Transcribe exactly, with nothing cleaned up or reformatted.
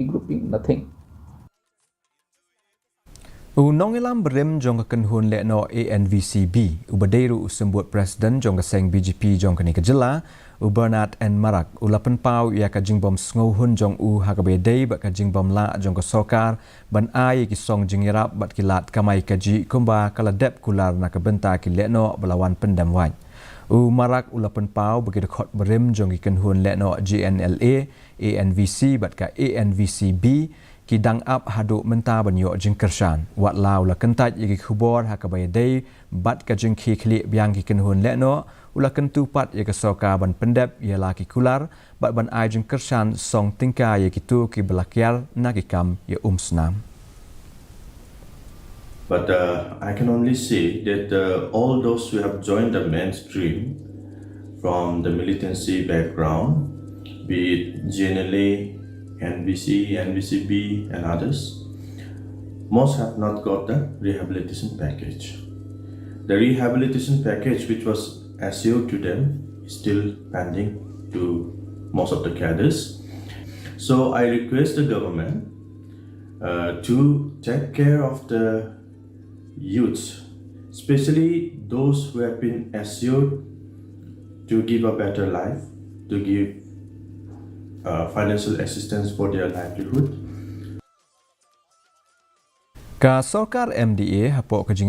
Grouping, nothing. U nongïalam barim jong ka kynhun lehnoh A N V C B, uba dei ruh u symbud president jong ka seng B J P jong kane ka jylla, u Bernard N Marak, u la pynpaw ïa ka jingbym sngewhun jong u ha kaba ïadei bad ka jingbym lah jong ka sorkar ban ai ïa ki song jingïarap bad ki lad kamai kajih kumba ka la dep kular na ka bynta ki lehnoh ba la wan pyndem wait. U Marak u la pynpaw ba ki dkhot barim jong ki kynhun lehnoh G N L A, A N V C bad ka A N V C B ki dang ap haduh mynta ban ïoh jingkyrshan. Wat la u la kyntait ïa ki khubor ha kaba ïadei bad ka jingkhie khlieh biang ki kynhun lehnoh, u la kyntu pat ïa ka sorkar ban pyndep ïa la ki kular bad ban ai jingkyrshan song tyngka ïa kito kiba la kiar na ki kam ïa um snam. But uh, I can only say that uh, all those who have joined the mainstream from the militancy background, be it G N L A, N V C, N V C B, and others, most have not got the rehabilitation package. The rehabilitation package which was assured to them is still pending to most of the cadres. So I request the government uh, to take care of the youths, especially those who have been assured to give a better life, to give uh, financial assistance for their livelihood. Ka sorkar M D A hapoh ka jingïalam